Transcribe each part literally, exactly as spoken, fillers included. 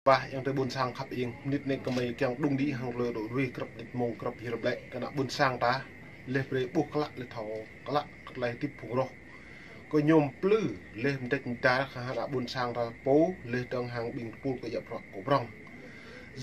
Pah yang tơi ƀôn sang khăp ing, mơnit anai kơmơi kiăng pơđung đĭ hăng tơlơi rŭ ruih grăp mơnit mông grăp hiăp lĕ kơ ană ƀôn sang ta, leh brơi ƀuh klă leh thâo klă kơ tơlơi hơdip phung roh. Kơ ñu mplư leh mơdĕč mơdar hăng ană ƀôn sang ta pô, leh dơ̆ng hăng ƀing tơpul kơ djăp bruă kơ prong.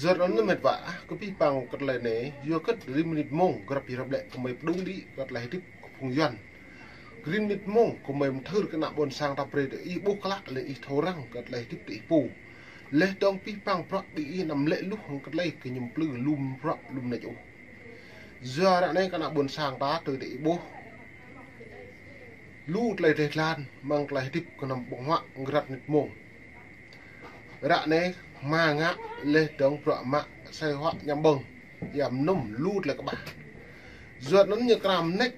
Yua anŭn mĕt wa ah, kơ pih pang kơ tơlơi anai, yua kơ rĭm mơnit mông grăp hiăp lĕ kơmơi pơđung đĭ kơ tơlơi hơdip kơ phung Yuan. Rĭm mơnit mông kơmơi mơthưr kơ ană ƀôn sang ta brơi tơ ih ƀuh klă leh ih thâo răng kơ tơlơi hơdip tơ ih pô. Leh dơ̆ng pih pang bruă ƀing ih anăm lĕ luh hăng kơ tơlơi kơ ñu mplư lŭm bruă lŭm mơneč ôh. Yua ră anai kơ ană ƀôn sang ta tui tơ ih ƀuh. Lu tơlơi teh tlan, mơ̆ng tơlơi hơdip kơ anăm ƀơ̆ng huă grăp mơnit mông. Ră anai hmua ngă leh dơ̆ng bruă mă sai huă ñăm ƀơ̆ng, yăm nŭm lu tơlơi kơƀah. Yua anŭn ñu kra mơneč,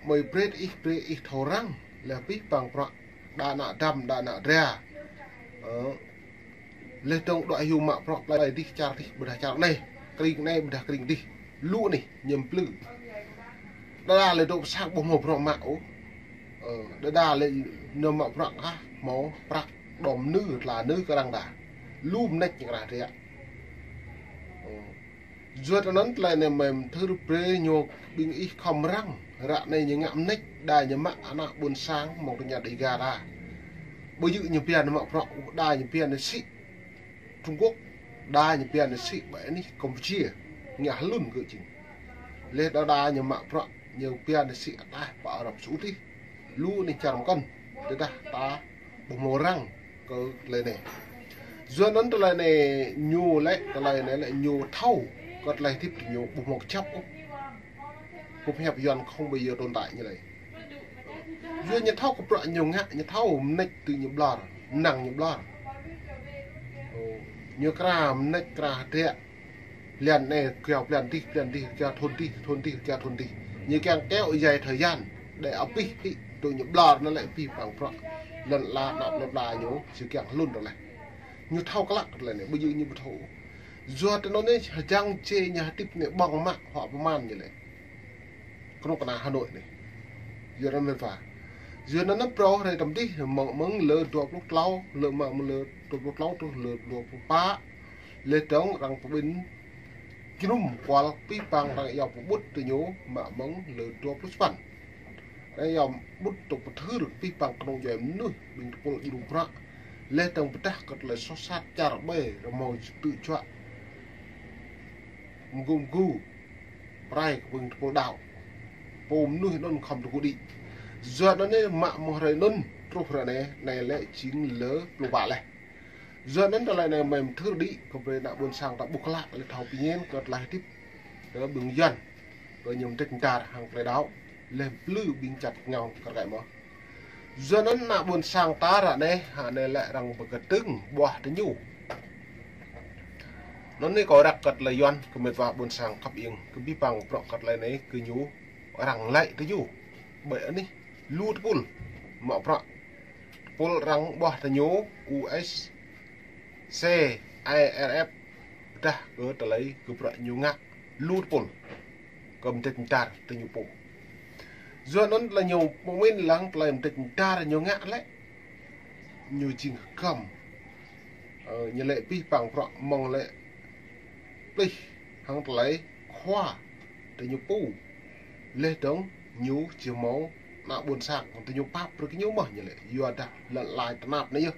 mơi brơi ih brơi ih thâo răng, leh pih pang bruă, đa ană dăm, đa ană dra. Ơ, leh dơ̆ng dŏ hyu mă bruă plơi dih čar dih, ƀôdah čar anai, kring anai, ƀôdah kring dih. Lu anih, ñu mplư. Đơđa lĕ dŏ pơ sang ƀu hmâo bruă mă ôh. Ơ, đơđa lĕ ñu mă bruă kah, hmâo prăk đom nư, tla nư kơ arăng đa. Lu mơneč ñu kra tơdră. Ơ. Yua anŭn tơlơi anai mơi mơthưr brơi ñu ƀing ih khŏm răng. Ră anai ñu ngă mơneč, đa ñu mă ană ƀôn sang, mơ̆ng tơ ñu Dega đa. Ƀu djơ̆ ñu pia ñu mă bruă, đa ñu pia ñu sĭ Trung Quốc, đa ñu pia ñu sĭ ƀơi anih Campuchia, ngă hlŭn kơ jing. Leh đơđa ñu mă bruă, ñu pia ñu sĭ ataih pơ Arab Saudi. Lu anih čar mơkŏn, tơdah ta ƀu hmâo răng kơ tơlơi anai. Yua anŭn tơlơi anai ñu lĕ, tơlơi anai lĕ ñu thâo kơ tơlơi hơdip tơ ñu ƀu hmâo kơjăp ôh. Kơ pơhiăp Yuan không bao giờ tồn tại ñu lĕ. Yua ñu thâo kơ bruă ñu ngă, ñu thâo mơneč tơ ñu ƀlŏr, năng ñu ƀlŏr. Ơ, ñu kra mơneč kra hơdră. Blan anai kiao blan dih, blan dih kiao thŭn dih, thŭn dih kiao thŭn dih. Ñu kiăng kéo dài thời gian để abih hĭ tơ ñu ƀlŏr anŭn lĕ pih pang bruă. Lŏn ala ană plơi pla ñu, či kiăng hlŭn tơlơi. Ñu thâo klă tơlơi anai, ƀu djơ̆ ñu ƀu thâo. Yua tơ anŭn anai, hơjăng čê ñu hơdip anai ƀơ̆ng mă huă pơman ñu lĕ. Kơnuk kơna Hà Nội anai. Yua anŭn mĕt wa. Yua anŭn anŭn phrâo hrơi tơm dih, mơ̆ng, mơ̆ng lơ dua pluh klâo, lơ mă mơ̆ng lơ dua pluh klâo truh lơ dua pluh pă. Leh dơ̆ng arăng pơƀĭn jơnum kual pih pang arăng iâu pơƀut tơ ñu mă mơ̆ng lơ dua pluh sapăn. Arăng iâu ƀut tŏ pơthưr pih pang kơnung djuai mơnuih ƀing tơpul djru prăk. Leh dơ̆ng pơdah kơ tơlơi soh sat čar ƀai rơmô tŭ juă. Mơgu mơgu. Prai kơ ƀing tơpul đaŏ. Pô mơnuih anŭn khŏm tơgŭ đĭ. Yua anŭn anai mă mơ̆ng hrơi anŭn truh hrơi anai, anai lĕ jing lơ pluh pă leh. Yua anŭn tơlơi anai mơi mơthưr đĭ kơ brơi ană ƀôn sang ta ƀuh klă leh thâo pơñen kơ tơlơi hơdip tơ ƀing Yuan. Kơ ñu mơdĕč mơdar hăng tơlơi đaŏ. Leh mplư ƀing čăt ngao kar kaĭ mơ̆n. Yua anŭn ană ƀôn sang ta ră anai, hă anai lĕ arăng pơkơdơ̆ng ƀuah tơ ñu. Anŭn anai kâo răk kơ tơlơi Yuan, kơ mĕt wa ƀôn sang khăp ing, kơ pih pang bruă kơ tơlơi anai, kơ ñu arăng lăi tơ ñu. Ƀơi anih, lu tơpul, mă bruă. Tơpul arăng ƀuah tơ ñu, U S, C, I R F, dah kơ tơlơi kơ bruă ñu ngă, lu tơpul. Kơ mơdĕč mơdar tơ ñu pô. Yua anŭn tơlơi ñu pơmĭn lăng tơlơi mơdĕč mơdar ñu ngă lĕ. Ñu jing hơgăm. Ơ, ñu lĕ pih pang bruă mơ̆ng lĕ plih hăng tơlơi khua tơ ñu pô. Leh dơ̆ng ñu či hmâo ană ƀôn sang tơ ñu pap brơi kơ ñu mơ̆n ñu lĕ. Yua dah lŏn ala tơnap anai yơh.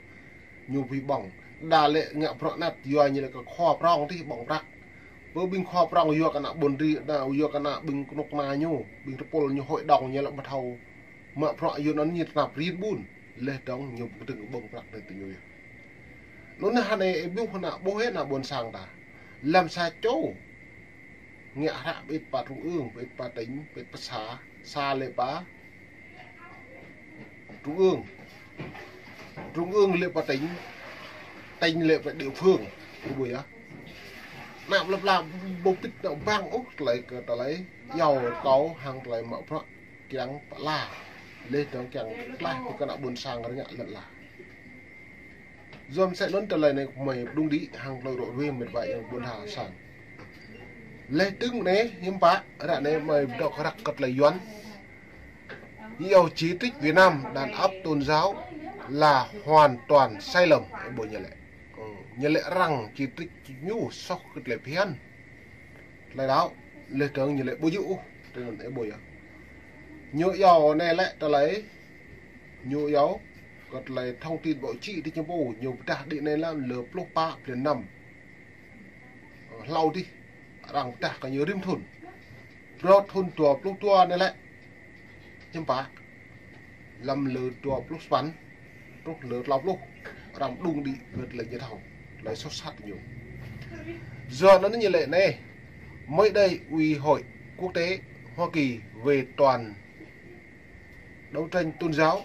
Ñu ƀu ƀơ̆ng. Đa lĕ ngă bruă anăt yua ñu lĕ kơ khua prong tih ƀơ̆ng prăk. Pơ ƀing khua prong yua kơ ană ƀôn ri, đa yua kơ ană ƀing kơnuk kơna ñu, ƀing tơpul ñu hội đồng ñu lĕ ƀu thâo mă bruă yua anŭn ñu tơnap rin ƀun. Leh dơ̆ng ñu pơkơdơ̆ng ƀơ̆ng prăk anai tơ ñu yơh. Anŭn anai hă anai ih ƀuh ană ƀuh ih ană ƀôn sang ta. Lăm sa čô. Ngă hră bit pă trung ương, bit pă tỉnh, bit pă xã, xã lĕ pă trung ương. Trung ương lĕ pă tỉnh, tỉnh lĕ pă địa phương. Kơ ƀuh yơh. Ană plơi pla ƀu pit ană ƀăng ôh, tơlơi kơ tơlơi iâu kâo hăng tơlơi mă bruă kiăng pơala. Leh dơ̆ng kiăng tlaih kơ ană ƀôn sang rơngiă lŏn ala. Yua mơ̆ sĕ anŭn tơlơi anai kơ mơi pơđung đĭ hăng tơlơi rŏ ruih mĕt wa yang ƀôn ha sang. Leh dơ̆ng anai, hiư̆m pă, ră anai mơi pơdŏ răk kơ tơlơi Yuan. Ñu iâu chỉ trích Việt Nam đàn áp tôn giáo là hoàn toàn sai lầm. Ơ, ƀu ñu lĕ. Ơ, Ñu lĕ arăng či trích ñu soh kơ tơlơi phiăn. Tơlơi đaŏ, lĕ tơ̆ng ñu lĕ ƀu djơ̆ ôh, tơnăn ih ƀuh yơh. Ñu iâu anai lĕ tơlơi, ñu iâu kơ tơlơi thông tin báo chí tih ñu pô, ñu pơdah đĭ anai lăm lơ pluh pă blan năm. Ơ, hlâo tih, arăng pơdah kơ ñu rĭm thŭn. Truh thŭn dua pluh dua anai lĕ hiư̆m pă, lăm lơ dua pluh sapăn truh lơ klâo pluh, arăng pơđŭng đĭ kơ tơlơi ñu thâo, tơlơi soh sat ñu. Yua anŭn ñu lĕ anai, mới đây Ủy hội Quốc tế Hoa Kỳ về toàn đấu tranh tôn giáo,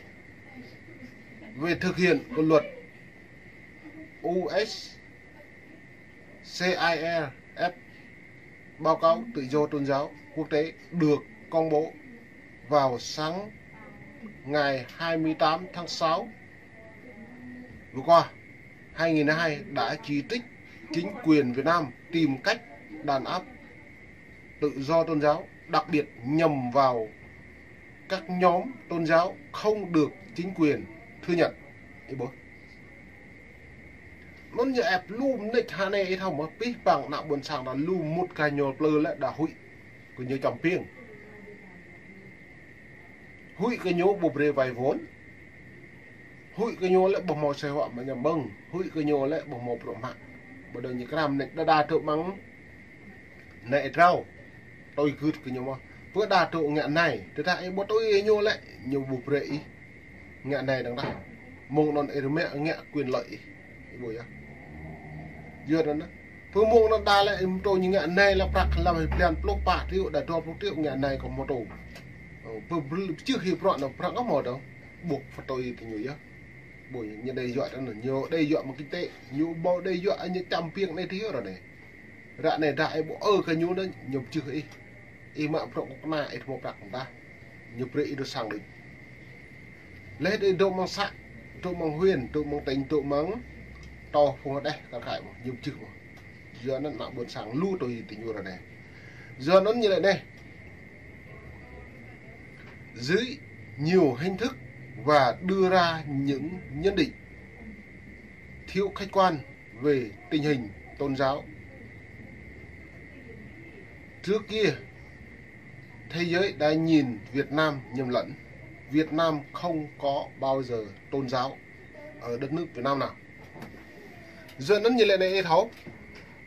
về thực hiện của luật U S C I R F, báo cáo tự do tôn giáo quốc tế được công bố vào sáng ngày hai mươi tám tháng sáu vừa qua, hai nghìn hai mươi hai, đã chỉ trích chính quyền Việt Nam tìm cách đàn áp tự do tôn giáo, đặc biệt nhằm vào các nhóm tôn giáo không được chính quyền thừa nhận. Ih ƀuh. Anŭn ñu ĕp lu mơneč hơnai ih thâo mơ̆, pih păng ană ƀôn sang đa lu mŭt kơ ñu plư lĕ đa huĭ kơ ñu čăm piêng. Huĭ kơ ñu ƀu brơi wai vốn. Huĭ kơ ñu lĕ ƀu hmâo sĕ huă mă ñăm ƀơ̆ng. Huĭ kơ ñu lĕ ƀu hmâo bruă mă. Ƀu dŏ ñu kram mơneč đa đa tŭ mơ̆ng anai ih trâo. Tui gưt kơ ñu mơ̆. Pơ đa tŭ ngă anai, tơdah ih ƀu tui ñu lĕ, ñu ƀu brơi ih ngă anai dơ̆ng tah. Mơ̆ng anŭn ih rơmĕ ngă quyền lợi ih. Ih ƀuh yơh. Yua anŭn. Pơ mơ̆ng anŭn đa lĕ ih mơtô ñu ngă anai lă prăk lăm hĭ blan pluh pă triệu, đa dua pluh triệu ngă anai kơ mơtô. Ơ, pơ brư-, pơčeh hĭ bruă anŭn prăk kơ mơtô. Ƀuh pơtui tơ ñu yơh. Ƀuh ñu đe dọa tơ anŭn, ñu đe dọa mă kinh tế, ñu ƀu đe dọa ñu čăm piêng anai tih ră anai. Ră anai dah ih ƀu ơ kơ ñu anŭn, ñu pơčeh ih. Ih mă bruă kơnuk kơna ih hmâo prăk mơ̆n tah. Ñu brơi ih dŏ sang đôč. Lĕ ih dŏ mơ̆ng să, dŏ mơ̆ng huyện, dŏ mơ̆ng tỉnh, dŏ mơ̆ng tŏ phung hơđeh kar kaĭ mơ̆, ñu pơčeh mơ̆. Yua anŭn ană ƀôn sang lu tui tơ ñu ră anai. Yua anŭn ñu lĕ anai. Dưới nhiều hình thức và đưa ra những nhận định thiếu khách quan về tình hình tôn giáo. Trước kia, thế giới đã nhìn Việt Nam nhầm lẫn. Việt Nam không có bao giờ tôn giáo ở đất nước Việt Nam nào. Yua anŭn ñu lĕ anai ih thâo.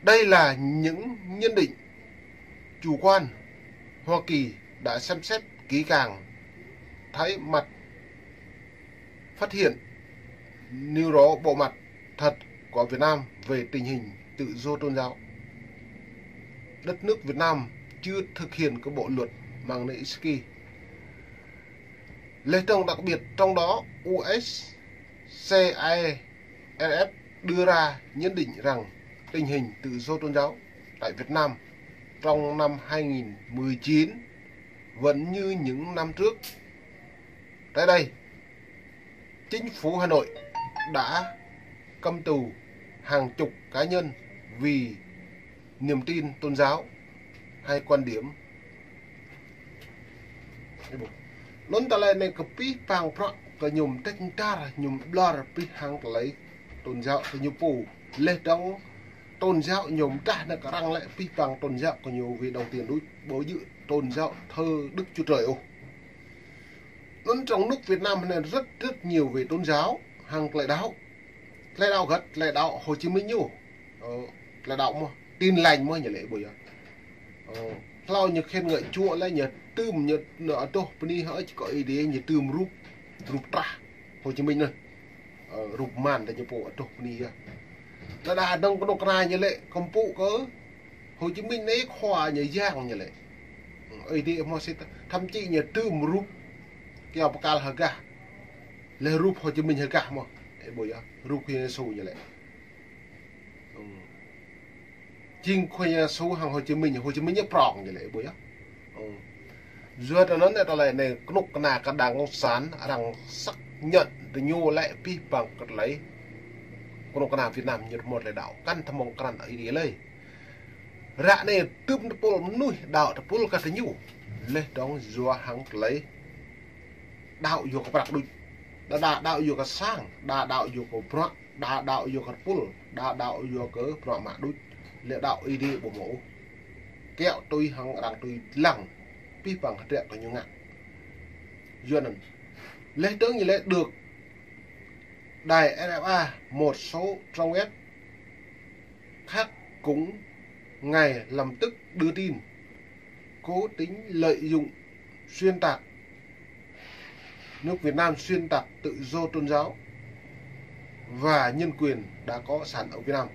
Đây là những nhận định chủ quan. Hoa Kỳ đã xem xét kỹ càng, thấy mặt, phát hiện nêu rõ bộ mặt thật của Việt Nam về tình hình tự do tôn giáo. Đất nước Việt Nam chưa thực hiện cái bộ luật Magnitsky. Lĕ trong, đặc biệt trong đó U S C I R F đưa ra nhận định rằng tình hình tự do tôn giáo tại Việt Nam trong năm hai nghìn mười chín vẫn như những năm trước. Tại đây, chính phủ Hà Nội đã cấm tù hàng chục cá nhân vì niềm tin tôn giáo hay quan điểm. Anŭn tơlơi anai kơ pih păng prăk kơ ñu mơteč mơtar, ñu ƀlŏr pih hăng tơlơi tôn giáo kơ ñu pô. Lĕ dŏng tôn giáo ñu mơdah anai kơ arăng lĕ pih păng tôn giáo kơ ñu vì đồng tiền đôč, ƀu djơ̆ tôn giáo thờ Đức Chúa Trời ôh. Anŭn trong nước Việt Nam anai rất, rất nhiều về tôn giáo, hăng tơlơi đaŏ. Tơlơi đaŏ hơget, tơlơi đaŏ Hồ Chí Minh ñu. Ơ, tơlơi đaŏ mơ̆, Tin Lành mơ̆ ñu lĕ ƀuh yơh. Ơ, hlâo ñu khen ngợi Chúa lĕ ñu tơm ñu, ñu adoh bơni hơơč kơ Ơi Adai ñu tơm rup, rup trah Hồ Chí Minh anŭn. Ơ, rup mơ̆n tơ ñu pô adoh bơni yơh. Tơdah dŏng kơnuk kơna ñu lĕ kơmpŭ kơ Hồ Chí Minh anai khua ñu yang ñu lĕ. Ơi Adai mơ̆ sĭt, thậm chí ñu tơm rup kiaŏ pơkăl hơgah. Lĕ rup Hồ Chí Minh hơgah mơ̆. Ih ƀuh yơh, rup Khua Yang Yêsu ñu lĕ. Ư. Jing Khua Yang Yêsu hăng Hồ Chí Minh, Hồ Chí Minh ñu prŏng ñu lĕ, ih ƀuh yơh. Ư. Yua tơ anŭn tơlơi anai kơnuk kơna kơ đảng cộng sản arăng xác nhận tơ ñu lĕ pih păng kơ tơlơi kơnuk kơna Việt Nam ñu hmâo tơlơi đaŏ, kăn tơmŏng krăn Ơi Adai lơi. Ră anai tơm tơpul mơnuih đaŏ tơpul kơ tơ ñu. Lĕ dŏng yua hăng tơlơi đaŏ yua kơ prăk đôč. Đa đa đaŏ yua kơ sang, đa đaŏ yua kơ bruă. Đa đaŏ yua kơ pul, đa đaŏ yua kơ prăk mă đuč. Lĕ đaŏ Ơi Adai ƀu hmâo ôh. Kiăo tui hăng arăng tui lăng, pih păng hơdră kơ ñu ngă. Yua anŭn, lĕ tơ̆ng ñu lĕ được đài R F A một số trang web khác cũng ngay lập tức đưa tin, cố tình lợi dụng xuyên tạc nước Việt Nam, xuyên tạc tự do tôn giáo và nhân quyền đã có sẵn ở Việt Nam.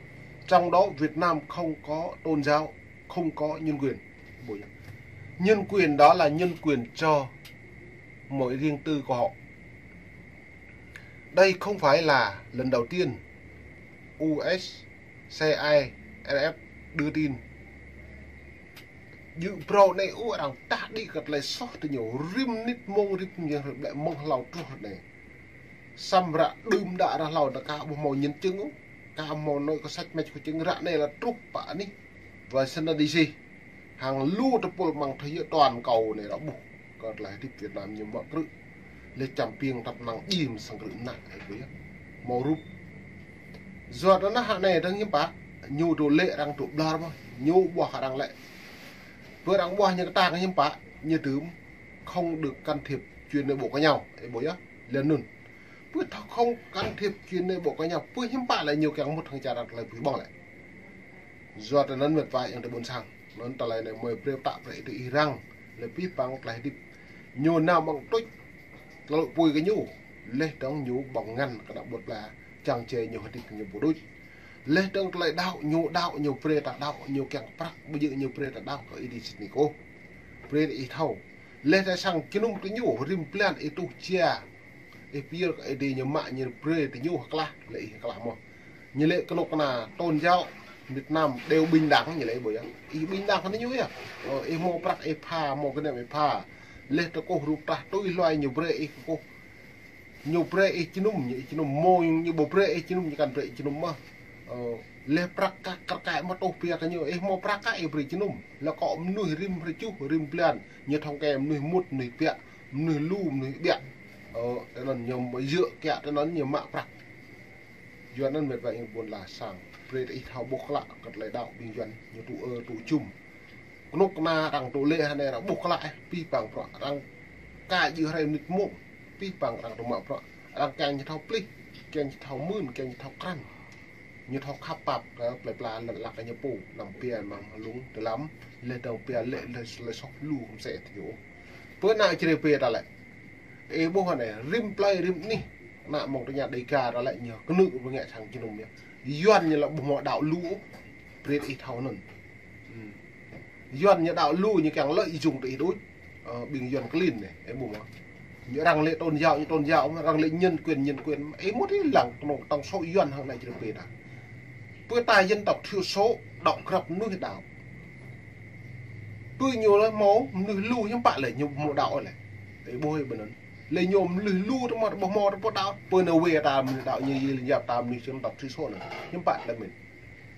Trong đó Việt Nam không có tôn giáo, không có nhân quyền. Nhân quyền đó là nhân quyền cho mọi riêng tư của họ. Đây không phải là lần đầu tiên U S C I R F đưa tin. Djơ̆ phrâo anai ôh arăng tah đĭ kơ tơlơi soh tơ ñu rĭm mơnit mông rĭm mơ̆ng hlâo truh anai. Samơ̆ ră đưm đă ră hlâo anai aka ƀu hmâo nhân chứng ôh, aka ƀu hmâo nói có sách mách có chứng, ră anai lĕ truh pơ anih Washington D C. Hăng lu tơpul mơ̆ng thế giới toàn cầu anai ră ƀuh kơ tơlơi hơdip Việt Nam ñu mă krư̆. Lĕ čăm piêng tăp năng im sang krư̆ mơnă, ơi ƀuh yơh. Hmâo rup. Yua anŭn hă anai dơ̆ng hiư̆m pă, ñu tŭ lĕ arăng tŭ ƀlŏr mơ̆n, ñu ƀuah arăng lĕ. Pơ arăng ƀuah ñu kơtang hiư̆m pă, ñu dưm không được can thiệp chuyện nội bộ của nhau, ơi ƀuh yơh, lĕ anŭn. Pơ thâo không can thiệp chuyện nội bộ của nhau, pơ hiư̆m pă lĕ ñu kiăng mŭt hăng čar arăng tơlơi pơhiăp ƀơ̆ng lĕ. Yua tơ anŭn mĕt wa ayŏng adơi ƀôn sang. Anŭn tơlơi anai mơi brơi pơtă brơi tơ ih arăng. Lĕ pih păng tơlơi hơdip ñu nao ƀơ̆ng tuč. Tơlơi pui kơ ñu. Lĕ dơ̆ng ñu ƀơ̆ng ngăn kơ ană ƀôn pla. Čang čê ñu hơdip ñu ƀu đuč. Lĕ dơ̆ng tơlơi đaŏ ñu đaŏ ñu brơi ta đaŏ ñu kiăng prăk ƀu djơ̆ ñu brơi ta đaŏ kơ Ơi Adai sĭt nik ôh. Brơi tơ ih thâo. Lĕ ta sang jơnum tơ ñu rĭm blan ih tuh jia. Ih pơyơr kơ Ơi Adai ñu mă ñu brơi tơ ñu hơklah, lĕ ih hơklah mơ̆n. Ñu lĕ kơnuk kơna tôn giáo Việt Nam đều bình đẳng ñu lĕ ƀuh yơh. Ih bình đẳng kơ ñu yơh. Ơ, ih hmâo prăk ih pha, hmâo gơnam ih pha. Lĕ tơkuh rup tah tui hluai ñu brơi ih kơkuh. Ñu brơi ih jơnum, ñu ih jơnum hmâo ñu ƀu brơi ih jơnum ñu kăn brơi ih jơnum mơ̆n. Ơ, lĕ prăk kah kar kaĭ mă tuh pia kơ ñu, ih hmâo prăk kah ih brơi jơnum. Lĕ kơ mơnuih rĭm hrơi čuh, rĭm blan, ñu thŏng kơ mơnuih mŭt, mơnuih biă. Mơnuih lu, mơnuih biă. Ơ, tơ anŭn ñu mă djơ̆ kiăo tơ anŭn ñu mă prăk. Yua anŭn mĕt wa ayŏng ƀôn la sang. Brơi tơ ih thâo ƀuh klă kơ tơlơi đaŏ ƀing Yuan ñu tŭ ơ tŭ jum. Kơnuk kơna arăng tŭ lĕ hơnai arăng ƀuh klă ih, pih păng prăk arăng ka djơ̆ hrơi mơnit mông. Pih păng arăng tŭ mă prăk. Arăng kiăng ñu thâo plih, kiăng ñu thâo mưn, kiăng ñu thâo krăn. Ñu thâo khăp pap kơ plơi pla lăn lăk ñu pô, năm pia mơ̆ng lung tơ lăm, lĕ dơ̆ng pia lĕ lĕ lĕ soh lu hăm sĕ tơ ñu. Pơ anai čre pê ta lĕ. Ih ƀuh anai, rĭm plơi rĭm anih. Ană mơ̆ng tơña Dega ta lĕ ñu kơnư̆ pơngĕ sang jơnum yơh. Yuan ñu lĕ ƀu hmâo đaŏ lu ôh. Brơi ih thâo anŭn. Yuan ñu đaŏ lu ñu kiăng lợi dụng tơ ih đôč. Ơ, ƀing Yuan klin anai, ih ƀuh mơ̆n. Ñu arăng lĕ tôn giáo, ñu tôn giáo, arăng lĕ nhân quyền, nhân quyền. Ih mŭt ih lăng, tơnŏng tơnŏng số Yuan hăng anai čre pê ta. Pơ ta dân tộc thiểu số, đaŏ grăp mơnuih đaŏ. Pơ ñu lĕ hmâo, mơnuih lu hiư̆m pă lĕ, ñu hmâo đaŏ lĕ. Ih ƀuh ih ƀơi anŭn. Lĕ ñu mơnuih lu tơ mơ̆, ƀu hmâo tơ pô đaŏ. Pơ anai wê ta mơnuih đaŏ, ñu yêl yap ta mơnuih dân tộc thiểu số anai. Hiư̆m pă lĕ mĭn.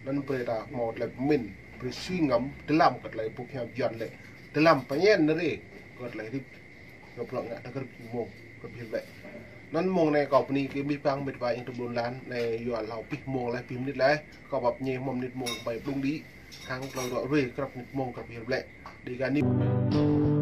Anŭn brơi ta hmâo tơlơi pơmĭn, brơi suy ngẫm, tơlăm kơ tơlơi pơhiăp Yuan lĕ. Tơlăm pơñen rê, kơ tơlơi hơdip. Kơ prăk ngă ta krăp mông, krăp hiăp lĕ. Anŭn mông anai kâo bơni kơ pih păng mĕt wa ayŏng adơi ƀôn lan, anai yua hlâo pih mông lĕ, pih mơnit lĕ, kâo pap ñe hmâo mơnit mông ƀai blung đĭ, hăng tơlơi ră ruai krăp mơnit mông krăp hiăp lĕ. Dega News.